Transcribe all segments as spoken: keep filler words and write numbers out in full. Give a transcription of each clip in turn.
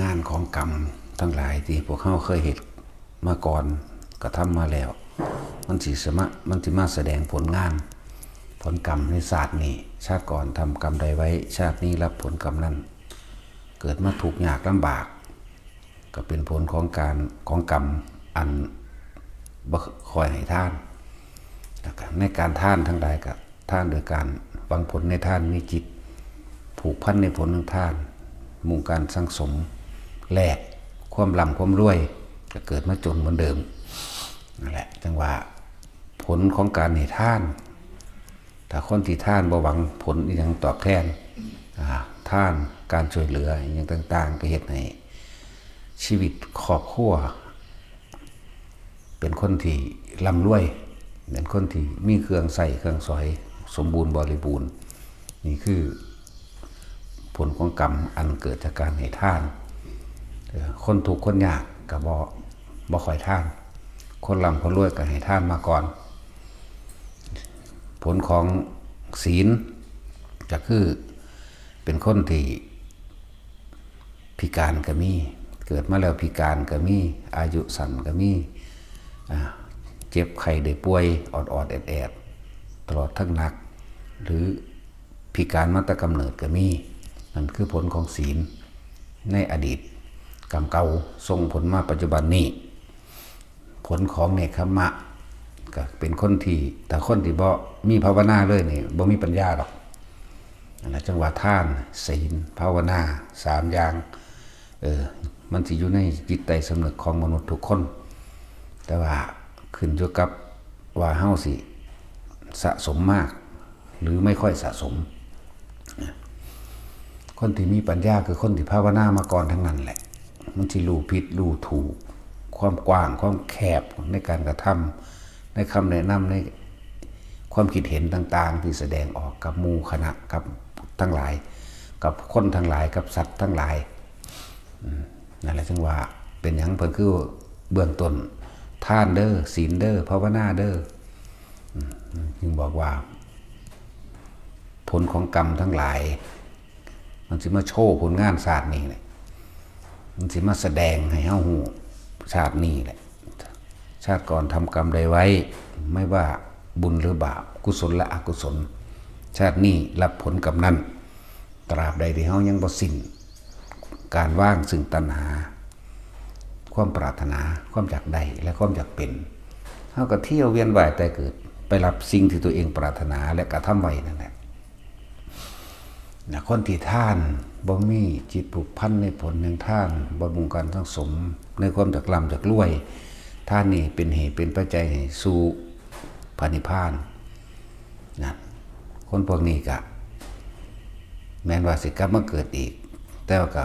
งานของกรรมทั้งหลายที่พวกเฮาเคยเฮ็ดมาก่อน กระทำมาแล้ว มันสิสมะ มันสิมาแสดงผลงาน ผลกรรมในชาตินี้ ชาติก่อนทำกรรมใดไว้ ชาตินี้รับผลกรรมนั้น เกิดมาทุกข์ยากลำบาก ก็เป็นผลของการ ของกรรมอันบ่ค่อยให้ทาน แล้วก็ในการทานทั้งหลายก็ทานโดยการหวังผลในทาน มีจิตผูกพันในผลของทาน มุ่งการสั่งสม แลกความร่ำความรวย ก็เกิดมาจนเหมือนเดิม นั่นแหละ จั่งว่าผลของการให้ทาน ถ้าคนที่ทานบ่หวังผลอีหยังตอบแทน อ่า ทาน การช่วยเหลืออีหยังต่างๆ ก็เฮ็ดให้ชีวิตครอบครัว เป็นคนที่ร่ำรวย เป็นคนที่มีเครื่องใช้เครื่องสอยสมบูรณ์บริบูรณ์ นี่คือผลของกรรมอันเกิดจากการให้ทาน เอ่อ คนทุกข์คนยากก็บ่ บ่ค่อยทาน คนร่ำคนรวยก็ให้ทานมาก่อน ผลของศีลก็คือเป็นคนที่พิการก็มี เกิดมาแล้วพิการก็มี อายุสั้นก็มี อ่า เจ็บไข้ได้ป่วยออดๆ แอดๆ ตลอดทั้งหนัก หรือพิการมาแต่กำเนิดก็มี นั่นคือผลของศีลในอดีต กรรมเก่าส่งผลมาปัจจุบันนี้ ผลของเนกขัมมะ ก็เป็นคนที่ ถ้าคนที่บ่มีภาวนาเลยนี่ บ่มีปัญญาดอก อันนั้นจั่งว่าทาน ศีล ภาวนา สามอย่าง เออ มันสิอยู่ในจิตใต้สำนึกของมนุษย์ทุกคน แต่ว่าขึ้นอยู่กับว่าเฮาสิสะสมมาก หรือไม่ค่อยสะสม คนที่มีปัญญาคือคนที่ภาวนามาก่อนทั้งนั้นแหละ มันสิรู้ผิดรู้ถูก ความกว้างความแคบในการกระทำ ในคำแนะนำ ในความคิดเห็นต่างๆ ที่แสดงออกกับหมู่คณะ กับทั้งหลาย กับคนทั้งหลาย กับสัตว์ทั้งหลาย อืม นั่นแหละจั่งว่าเป็นหยังเพิ่นคือเบื้องต้น ทานเด้อ ศีลเด้อ ภาวนาเด้อ อืม จึงบอกว่า ผลของกรรมทั้งหลาย มันสิมาโชว์ผลงานชาตินี้แหละ มันสิมาแสดงให้เฮาฮู้ชาตินี้แหละ ชาติก่อนทำกรรมใดไว้ ไม่ว่าบุญหรือบาป กุศลและอกุศล ชาตินี้รับผลกรรมนั้น ตราบใดที่เฮายังบ่สิ้นการวางซึ่งตัณหา ความปรารถนา ความอยากได้ และความอยากเป็น เฮาก็เที่ยวเวียนว่ายตายเกิด ไปรับสิ่งที่ตัวเองปรารถนาและกระทำไว้นั่นแหละ นะ คนที่ทานบ่มีจิตผูกพันในผลแห่งทาน บ่มุ่งการสั่งสมในความอยากร่ำอยากรวย ทานนี่เป็นเหตุเป็นปัจจัยให้สู่พระนิพพาน นะ คนพวกนี้ก็แม้นว่าสิกลับมาเกิดอีก แต่ว่าก็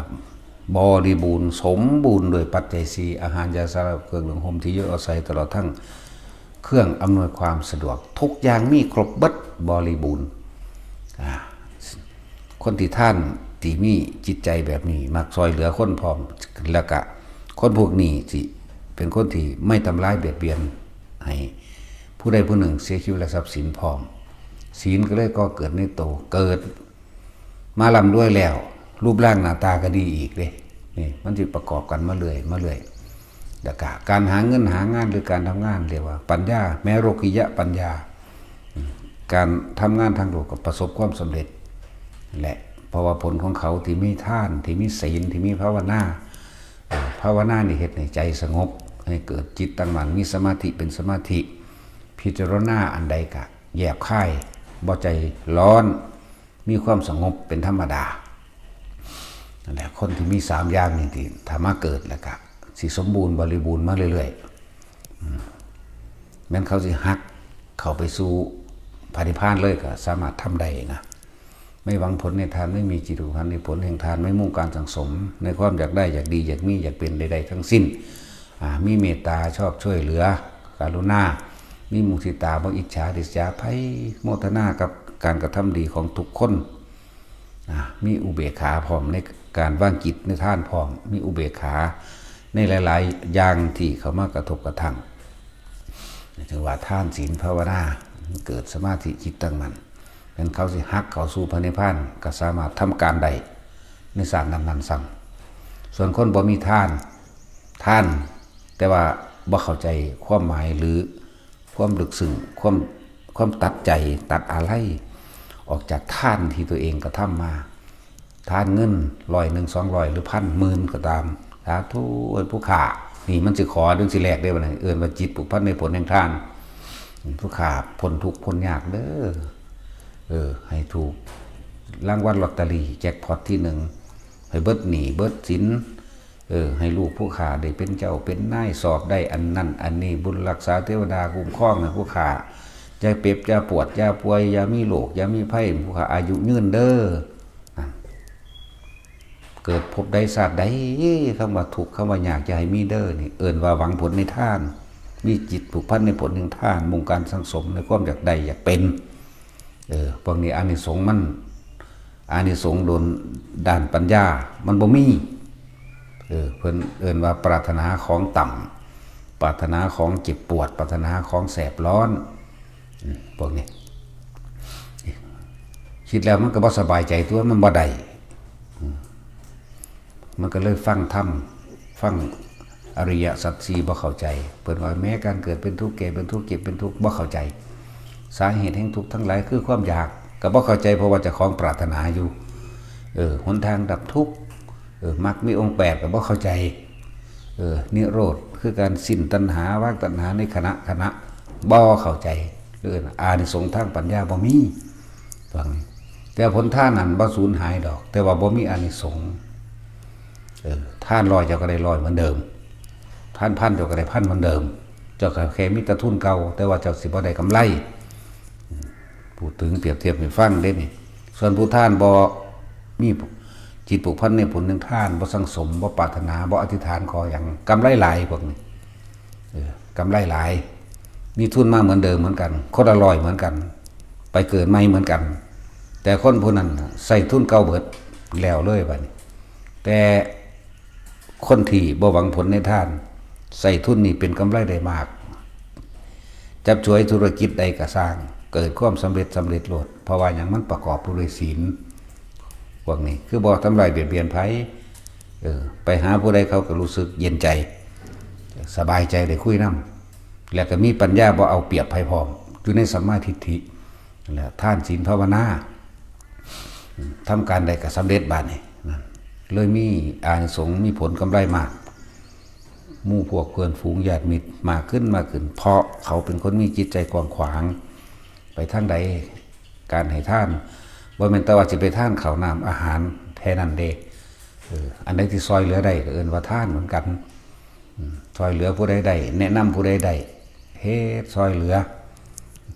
บริบูรณ์สมบูรณ์โดยปัจจัยสี่ อาหาร ยา สาระ เครื่องนุ่งห่ม ที่อยู่อาศัย ตลอดทั้งเครื่องอำนวยความสะดวก ทุกอย่างมีครบเบิดบริบูรณ์ อ่า คนที่ทานที่มีจิตใจแบบนี้ มักซอยเหลือคนพร้อม แล้วก็คนพวกนี้สิเป็นคนที่ไม่ทำร้ายเบียดเบียนให้ผู้ใดผู้หนึ่งเสียชีวิตและทรัพย์สินพร้อม ศีลก็เลยก่อเกิดในโต เกิดมาร่ำรวยแล้ว รูปร่างหน้าตาก็ดีอีกเด้ นี่มันสิประกอบกันมาเรื่อย มาเรื่อย แล้วก็การหาเงินหางานหรือการทำงาน เรียกว่าปัญญา แม้โลกิยะปัญญา อืม การทำงานทางโลกก็ประสบความสำเร็จ และเพราะว่าผลของเขาที่มีทาน ที่มีศีล ที่มีภาวนา อ่า ภาวนานี่เฮ็ดให้ใจสงบ ให้เกิดจิตตั้งมั่น มีสมาธิเป็นสมาธิ พิจารณาอันใดก็แยบคาย บ่ใจร้อน มีความสงบเป็นธรรมดา นั่นแหละ คนที่มีสามอย่างนี่ที่ถ้ามาเกิดแล้วก็สิสมบูรณ์บริบูรณ์มาเรื่อยๆ อืม แม้นเขาสิหักเข้าไปสู่พระนิพพานเลยก็สามารถทำได้นะ ไม่หวังผลในทาน ไม่มีจิตผูกพันในผลแห่งทาน ไม่มุ่งการสั่งสมในความอยากได้ อยากดี อยากมี อยากเป็นใดๆทั้งสิ้น อ่า มีเมตตา ชอบช่วยเหลือ กรุณา มีมุทิตา บ่อิจฉาริษยา ไพโมทนากับการกระทำดีของทุกคน อ่า มีอุเบกขาพร้อมในการวางจิตในทานพร้อม มีอุเบกขาในหลายๆอย่างที่เข้ามากระทบกระทั่ง ถือว่าทานศีลภาวนา เกิดสมาธิจิตตั้งมั่น แม้นเขาสิหักเข้าสู่พระนิพพาน ก็สามารถทำการได้ในชาตินั้นๆซ้ ส่วนคนบ่มีทาน ทาน แต่ว่าบ่เข้าใจความหมายหรือความลึกซึ้ง ความ ความตัดใจ ตัดอาลัย ออกจากทานที่ตัวเองกระทำมา ทานเงินร้อยหนึ่ง สองร้อย หรือพัน หมื่นก็ตาม สาธุ เอ้ย ผู้ข้า นี่มันสิขอ หรือสิแลกได้บ่นะ เอิ้นว่าจิตผูกพันในผลแห่งทาน ผู้ข้าพ้นทุกข์พ้นยากเด้อ เออ ให้ถูกรางวัลลอตเตอรี่แจ็คพอตที่หนึ่ง ให้เบิดหนี้เบิดสิน เออ ให้ลูกผู้ข้าได้เป็นเจ้าเป็นนาย สอบได้อันนั้นอันนี้ บุญรักษาเทวดาคุ้มครองให้ผู้ข้า อย่าเจ็บอย่าปวดอย่าป่วย อย่ามีโรคอย่ามีภัย ผู้ข้าอายุยืนเด้อ นั่น เกิดภพใดชาติใด คำว่าทุกข์คำว่ายากอย่าให้มีเด้อ นี่เอิ้นว่าหวังผลในทาน มีจิตผูกพันในผลแห่งทาน มุ่งการสั่งสมในความอยากได้อยากเป็น เออ พวกนี้อานิสงส์มัน อานิสงส์โดนด้านปัญญา มันบ่มี เออ เพิ่นเอิ้นว่าปรารถนาของต่ำ ปรารถนาของเจ็บปวด ปรารถนาของแสบร้อน อืม พวกนี้ คิดแล้วมันก็บ่สบายใจตัว มันบ่ได้ อืม มันก็เลยฟังธรรม ฟังอริยสัจสี่บ่เข้าใจ เพิ่นว่าแม้การเกิดเป็นทุกข์ แก่เป็นทุกข์ เจ็บเป็นทุกข์ บ่เข้าใจ สาเหตุแห่งทุกข์ทั้งหลายคือความอยาก ก็บ่เข้าใจ เพราะว่าเจ้าของปรารถนาอยู่ เออ หนทางดับทุกข์ เออ มรรคมีองค์แปดก็บ่เข้าใจ เออ นิโรธคือการสิ้นตัณหา วางตัณหาในขณะขณะ บ่เข้าใจ เออ อานิสงส์ทางปัญญาบ่มี ฟัง แต่ผลทานนั้นบ่สูญหายดอก แต่ว่าบ่มีอานิสงส์ เออ ทานร้อยเจ้าก็ได้ร้อยเหมือนเดิม ทานพันเจ้าก็ได้พันเหมือนเดิม เจ้าก็แค่มีแต่ทุนเก่า แต่ว่าเจ้าสิบ่ได้กำไร อืม พูดถึงเปรียบเทียบให้ฟังเด้นี่ ส่วนผู้ทานบ่มีจิตผูกพันในผลแห่งทาน บ่สั่งสม บ่ปรารถนา บ่อธิษฐานขอหยัง กำไรหลายพวกนี้ เออ กำไรหลาย มีทุนมาเหมือนเดิมเหมือนกัน คนละร้อยเหมือนกัน ไปเกิดใหม่เหมือนกัน แต่คนผู้นั้นน่ะใส่ทุนเก่าเบิดแล้วเลยบัดนี้ แต่คนที่บ่หวังผลในทาน ใส่ทุนนี่เป็นกำไรได้มาก จับฉวยธุรกิจใดก็ซ่าง เกิดความสำเร็จ สำเร็จโลด เพราะว่าหยัง มันประกอบไปด้วยศีล พวกนี้คือบ่ทำลายเบียดเบียนไผ เออ ไปหาผู้ใดเขาก็รู้สึกเย็นใจ สบายใจได้คุยนำ แล้วก็มีปัญญาบ่เอาเปรียบไผพร้อม อยู่ในสัมมาทิฏฐิ และทานศีลภาวนา ทำการใดก็สำเร็จบาดนี้ นั่น เลยมีอานิสงส์ มีผลกำไรมาก หมู่พวกเพื่อนฝูงญาติมิตรมากขึ้น มากขึ้น เพราะเขาเป็นคนมีจิตใจกว้างขวาง ไปทางใด การให้ทาน บ่แม่นแต่ว่าสิไปทานข้าวน้ำอาหารแค่นั้นเด้ เออ อันใดที่ซอยเหลือได้ก็เอิ้นว่าทานเหมือนกัน อืม ซอยเหลือผู้ใดได้ แนะนำผู้ใดได้ เฮ็ดซอยเหลือ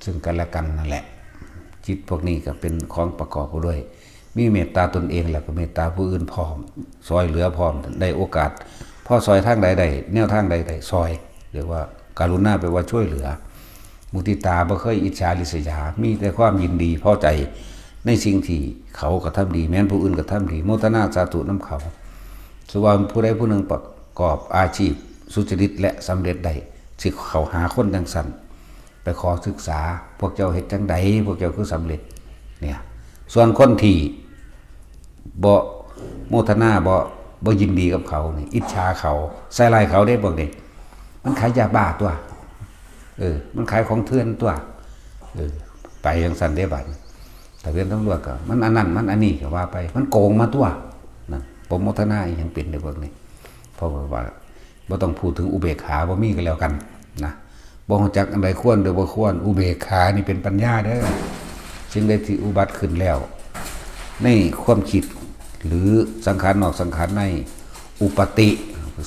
ซึ่งกันและกันนั่นแหละ จิตพวกนี้ก็เป็นของประกอบไปด้วย มีเมตตาตนเองแล้วก็เมตตาผู้อื่นพร้อม ซอยเหลือพร้อม ได้โอกาส พอซอยทางใดได้ แนวทางใดได้ ซอย เรียกว่ากรุณา แปลว่าช่วยเหลือ มุทิตา บ่เคยอิจฉาริษยา มีแต่ความยินดีพอใจในสิ่งที่เขากระทำดี แม้นผู้อื่นกระทำดี โมทนาสาธุนำเขา สว่าผู้ใดผู้หนึ่งประกอบอาชีพสุจริตและสำเร็จได้ สิเข้าหาคนจังซั่น ไปขอศึกษา พวกเจ้าเฮ็ดจังใด พวกเจ้าคือสำเร็จ เนี่ย ส่วนคนที่บ่โมทนา บ่ บ่ยินดีกับเขานี่ อิจฉาเขา ใส่ร้ายเขาเด้พวกนี้ มันขายยาบ้าตัว เออ มันขายของเถื่อนตัว เออ ไปจังซั่นเด้บัดนี้ ทะเบียนตำรวจก็ มันอันนั้น มันอันนี้ก็ว่าไป มันโกงมาตัว นั่น บ่โมทนาอีหยังเป็นเด้พวกนี้ เพราะว่า บ่ต้องพูดถึงอุเบกขา บ่มีก็แล้วกันนะ บ่รู้จักอันใดควรหรือบ่ควร อุเบกขานี่เป็นปัญญาเด้อ สิ่งใดที่อุบัติขึ้นแล้ว ในความคิด หรือสังขารนอกสังขารใน อุปปาติ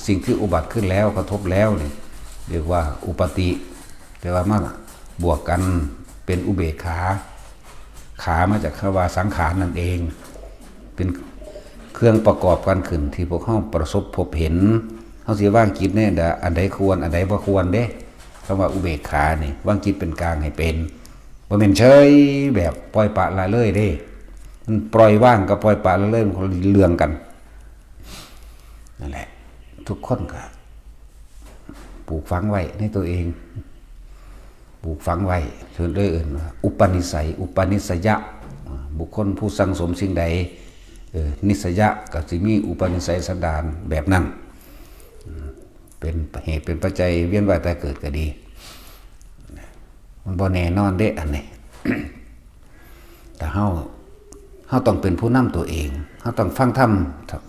สิ่งที่อุบัติขึ้นแล้ว กระทบแล้วนี่ เรียกว่าอุปปาติ แต่ว่ามาบวกกันเป็นอุเบกขา ขามาจากคำว่าสังขารนั่นเอง เป็นเครื่องประกอบกันขึ้นที่พวกเฮาประสบพบเห็น เฮาสิวางจิตในอันใดควร อันใดบ่ควรเด้ คำว่าอุเบกขานี่ วางจิตเป็นกลางให้เป็น บ่แม่นเฉยแบบปล่อยปละละเลยเด้ มันปล่อยวางกับปล่อยปละละเลยมันคนละเรื่องกัน นั่นแหละ ทุกคนก็ปลูกฝังไว้ในตัวเอง ปลูกฝังไว้ เพิ่นเลยเอิ้นว่าอุปนิสัย อุปนิสยะ บุคคลผู้สั่งสมสิ่งใด เออ นิสยะก็สิมีอุปนิสัยสันดานแบบนั้น อืม เป็นเหตุเป็นปัจจัยเวียนว่ายตายเกิดก็ดี มันบ่แน่นอนเด้อันนี้ แต่เฮา เฮาต้องเป็นผู้นำตัวเอง เฮาต้องฟังธรรม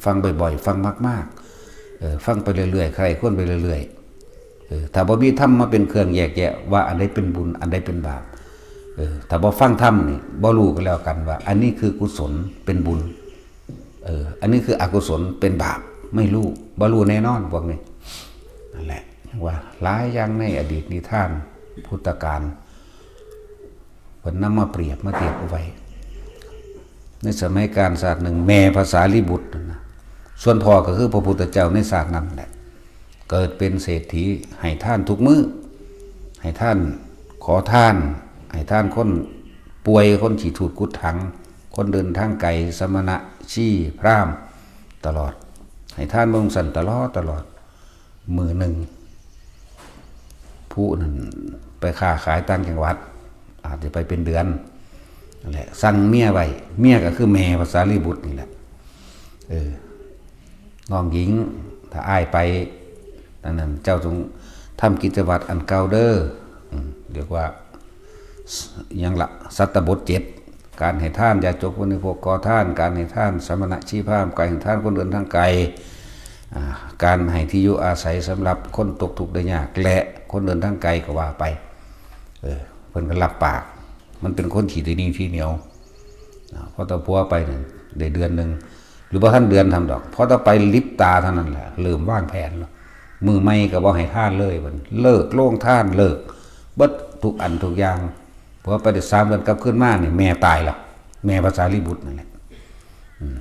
ฟังบ่อยๆ ฟังมากๆ เออ ฟังไปเรื่อยๆ ใคร่ครวญไปเรื่อยๆ เออ ถ้าบ่มีธรรมมาเป็นเครื่องแยกแยะว่าอันใดเป็นบุญ อันใดเป็นบาป เออ ถ้าบ่ฟังธรรมนี่ บ่รู้ก็แล้วกันว่า อันนี้คือกุศล เป็นบุญ เออ อันนี้คืออกุศล เป็นบาป ไม่รู้ บ่รู้แน่นอนพวกนี้ นั่นแหละ ว่าหลายอย่างในอดีตนิทานพุทธกาล เพิ่นนำมาเปรียบมาเทียบเอาไว้ ในสมัยกาลชาติหนึ่ง แม่พระสารีบุตรนั่นนะ ส่วนพ่อก็คือพระพุทธเจ้าในชาตินั้นแหละ เกิดเป็นเศรษฐี ให้ทานทุกมื้อ ให้ทาน ขอทาน ให้ทานคนป่วย คนขี้ทูดกุดถัง คนเดินทางไกล สมณะ ชี พราหมณ์ ตลอด ให้ทานเบิ่งซั่นตลอดตลอด มื้อหนึ่ง ผู้นั้นไปค้าขายต่างจังหวัด อาจจะไปเป็นเดือน นั่นแหละ สั่งเมียไว้ เมียก็คือแม่พระสารีบุตรนี่แหละ เออ น้องหญิง ถ้าอ้ายไป ดังนั้นเจ้าจงทำกิจวัตรอันเก่าเด้อ อืม เรียกว่า หยังละ สัตตบทเจ็ด การให้ทาน ยาจกบริโภค ขอทาน การให้ทาน สมณะชีพราหมณ์ การให้ทานคนเดินทางไกล อ่า การให้ที่อยู่อาศัยสำหรับคนตกทุกข์ได้ยาก และคนเดินทางไกลก็ว่าไป เออ เพิ่นก็รับปาก มันเป็นคนขี้ทีนี้ทีเหนียว อ่า พอตะผัวไปนั่นได้เดือนหนึ่ง หรือบ่ทันเดือนทำดอก พอตะไปลิบตาเท่านั้นแหละ เริ่มวางแผนแล้ว มื้อใหม่ก็บ่ให้ทานเลย บัดนี้เลิกโรงทาน เลิกเบิดทุกอันทุกอย่าง พอไปได้สามเดือนกลับคืนมานี่ แม่ตายแล้ว แม่พระสารีบุตรนั่นแหละ อืม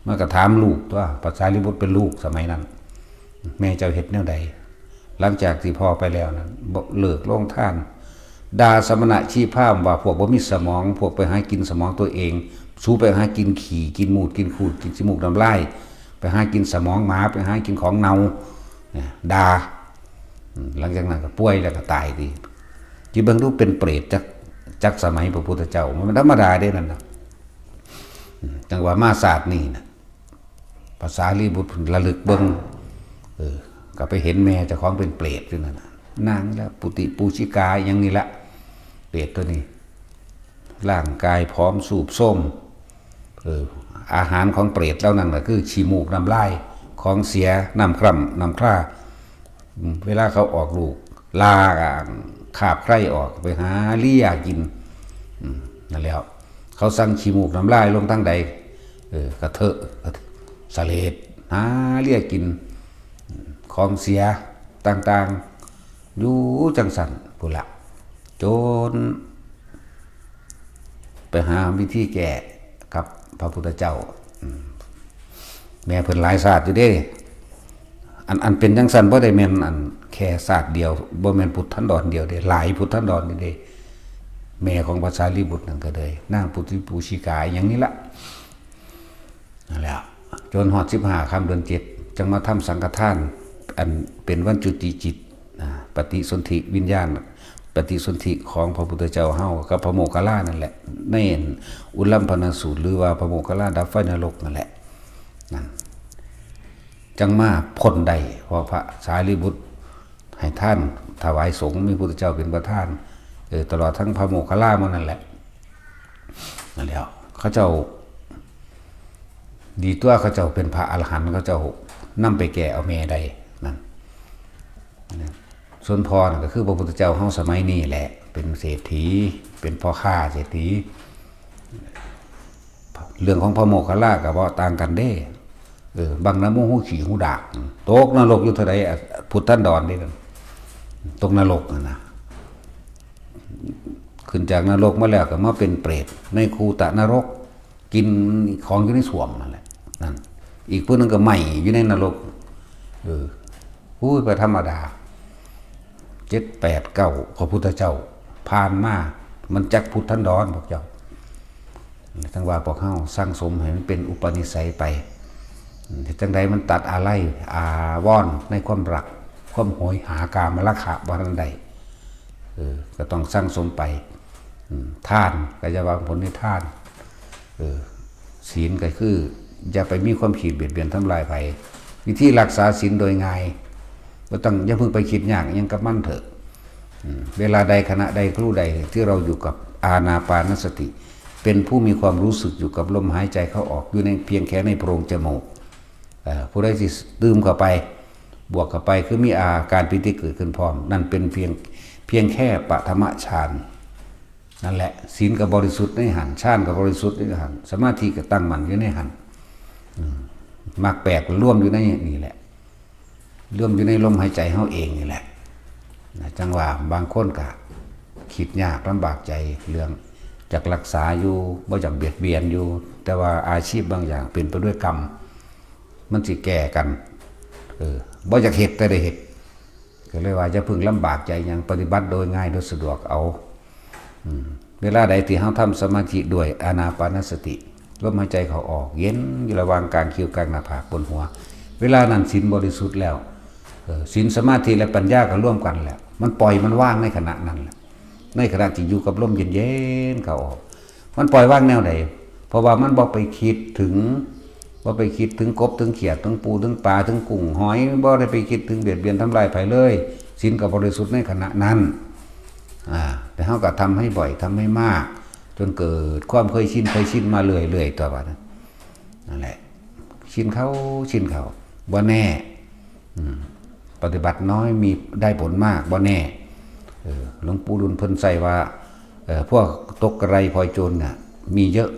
มันก็ถามลูกตัว พระสารีบุตรเป็นลูกสมัยนั้น แม่เจ้าเฮ็ดแนวใด หลังจากที่พ่อไปแล้วนั้น บ่เลิกโรงทาน ด่าสมณะชีพราหมณ์ว่าพวกบ่มีสมอง พวกไปหากินสมองตัวเอง สูไปหากินขี้ กินมูด กินคูด กินขี้มูกน้ำลาย ไปหากินสมองหมา ไปหากินของเน่า เนี่ย ด่า อืม หลังจากนั้นก็ป่วยแล้วก็ตายติ จิเบิ่งดูเป็นเปรตจัก จักสมัยพระพุทธเจ้า มันธรรมดาเด้นั่นน่ะ อืม จังว่ามาชาตินี้น่ะ พระสารีบุตรระลึกเบิ่ง เออ ก็ไปเห็นแม่เจ้าของเป็นเปรตอยู่นั่นน่ะ นางละปุติปูชิกาอย่างนี้ละ เปรตตัวนี้ ร่างกายผอมสูบโทรม เออ อาหารของเปรตเหล่านั้นก็คือขี้มูกน้ำลาย ของเสีย น้ำคร่ำ น้ำคร่า อืม เวลาเขาออกลูก ลาคาบไคร่ออก ไปหาเลียกิน อืม นั่นแหล้ว เขาสั่งขี้มูกน้ำลายลงทางใด เออ กระเทอะ สะเลด หาเลียกิน ของเสียต่างๆ อยู่จังซั่นพุ้นละ จน ไปหาวิธีแก้กับพระพุทธเจ้า อืม แม่เพิ่นหลายชาติอยู่เด้ อัน อันเป็นจังซั่นบ่ได้แม่นอันแค่ชาติเดียว บ่แม่นพุทธันดรเดียวเด้ หลายพุทธันดรอยู่เด้ แม่ของพระสารีบุตรนั่นก็เลย นางปุติปูชิกาอย่างนี้ละ นั่นแหละ จนฮอดสิบห้าค่ำเดือนเจ็ด จังมาทำสังฆทาน อันเป็นวันจุติจิต นะ ปฏิสนธิวิญญาณ ปฏิสนธิของพระพุทธเจ้าเฮากับพระโมคคัลลานั่นแหละ ในอุลัมพนสูตร หรือว่าพระโมคคัลลาดับไฟนรกนั่นแหละ นั่น จังมาพ้นได้ เพราะพระสารีบุตรให้ทานถวายสงฆ์ มีพุทธเจ้าเป็นประธาน เออ ตลอดทั้งพระโมคคัลลาหมดนั่นแหละ นั่นแหล้ว เขาเจ้า ดีตัวเขาเจ้าเป็นพระอรหันต์ เขาเจ้านำไปแก้เอาแม่ได้ นั่น ส่วนพ่อนั่นก็คือพระพุทธเจ้าเฮาสมัยนี้แหละ เป็นเศรษฐี เป็นพ่อค้าเศรษฐี เรื่องของพระโมคคัลลาก็บ่ต่างกันเด้ เออ บังนะโม หูฉี่หูดาก ตกนรกอยู่เท่าใดอะ พุทธันดรเด้ ตกนรกนั่นนะ ขึ้นจากนรกมาแล้วก็มาเป็นเปรตในคูตะนรก กินของอยู่ในส้วมนั่นแหละ นั่น อีกผู้หนึ่งก็ไหม้อยู่ในนรก เออ อุ้ย บ่ธรรมดา เจ็ดแปดเก้า พระพุทธเจ้าผ่านมา มันจักพุทธันดรพวกเจ้า จังว่าพวกเฮาสั่งสมให้มันเป็นอุปนิสัยไป เฮ็ดจังใดมันตัดอาลัย อาวรณ์ในความรัก ความโหยหากามราคะบ่ทันได้ เออ ก็ต้องสั่งสมไป อืม ทาน ก็อย่าวางผลในทาน เออ ศีลก็คือ อย่าไปมีความคิดเบียดเบียนทำลายไผ วิธีรักษาศีลโดยง่าย บ่ต้อง อย่าเพิ่งไปคิดยากหยังกับมันเถอะ อืม เวลาใดขณะใดครู่ใดที่เราอยู่กับอานาปานสติ เป็นผู้มีความรู้สึกอยู่กับลมหายใจเข้าออก อยู่ใน เพียงแค่ในโพรงจมูก เอ่อ ผู้ใดที่ดื่มเข้าไป บวกเข้าไป คือมีอาการปีติเกิดขึ้นพร้อม นั่นเป็นเพียง เพียงแค่ปฐมฌาน นั่นแหละ ศีลก็บริสุทธิ์ในหั้น ฌานก็บริสุทธิ์ในหั้น สมาธิก็ตั้งมั่นอยู่ในหั้น อืม มรรคแปดก็รวมอยู่ในนี่แหละ รวมอยู่ในลมหายใจเฮาเองนี่แหละ นะ จั่งว่าบางคนก็คิดยากลำบากใจเรื่อง อยากรักษาอยู่ บ่อยากเบียดเบียนอยู่ แต่ว่าอาชีพบางอย่างเป็นไปด้วยกรรม มันสิแก้กัน เออ บ่อยากเฮ็ดแต่ได้เฮ็ด ก็เลยว่าอย่าเพิ่งลำบากใจหยัง ปฏิบัติโดยง่ายโดยสะดวกเอา อืม เวลาใดที่เฮาทำสมาธิด้วยอานาปานสติ ลมหายใจเข้าออก เย็นอยู่ระหว่างกลางคิ้วกลางหน้าผากบนหัว เวลานั้นศีลบริสุทธิ์แล้ว เออ ศีลสมาธิและปัญญาก็ร่วมกันแหละ มันปล่อยมันวางในขณะนั้นแหละ ในขณะที่อยู่กับลมเย็นๆเข้าออก มันปล่อยวางแนวใด เพราะว่ามันบ่ไปคิดถึง บ่ไปคิดถึงกบถึงเขียดถึงปูถึงปลาถึงกุ้งหอย บ่ได้ไปคิดถึงเบียดเบียนทำลายไผเลย ศีลก็บริสุทธิ์ในขณะนั้น อ่า แต่เฮาก็ทำให้บ่อย ทำให้มาก จนเกิดความเคยชิน เคยชินมาเรื่อยๆ ต่อไปนะ นั่นแหละ ชินเข้า ชินเข้า บ่แน่ อืม ปฏิบัติน้อยมีได้ผลมาก บ่แน่ เออ หลวงปู่ดุลเพิ่นใส่ว่า เออ พวกตกกระไรพลอยโจรน่ะ มีเยอะ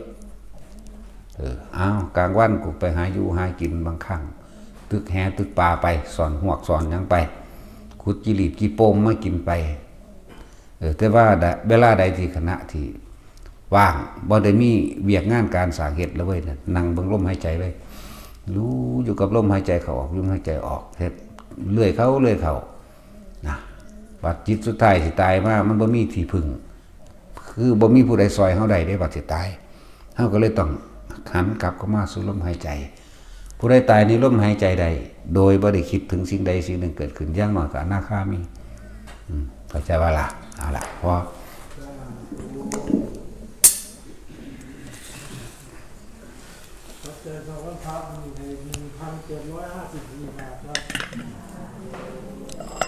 เออ อ้าว กลางวันกูไปหาอยู่หากินบางครั้ง ตึกแหตึกปลาไป ซ่อนฮวกซ่อนหยังไป ขุดขี้หลีบขี้โป่งมากินไป เออ แต่ว่าใด เวลาใดที่ขณะที่ว่าง บ่ได้มีเวียกงานการสร้างเฮ็ดแล้วเว้ย นั่งเบิ่งลมหายใจไว้ รู้อยู่กับลมหายใจเข้าออก ลมหายใจออก เฮ็ดเรื่อยเข้าเรื่อยเข้า นะ ว่าจิตสุดท้ายสิตายมา มันบ่มีที่พึ่ง คือบ่มีผู้ใดซ่อยเฮาได้เด้ บัดสิตาย เฮาก็เลยต้องหันกลับเข้ามาสู่ลมหายใจ ผู้ใดตายในลมหายใจใด โดยบ่ได้คิดถึงสิ่งใดสิ่งหนึ่งเกิดขึ้น อย่างน้อยก็อนาคามี อืม เข้าใจบ่ล่ะ เอาล่ะ พอ ปัจจัยสังฆทานให้หนึ่งพันเจ็ดร้อยห้าสิบสี่บาทครับ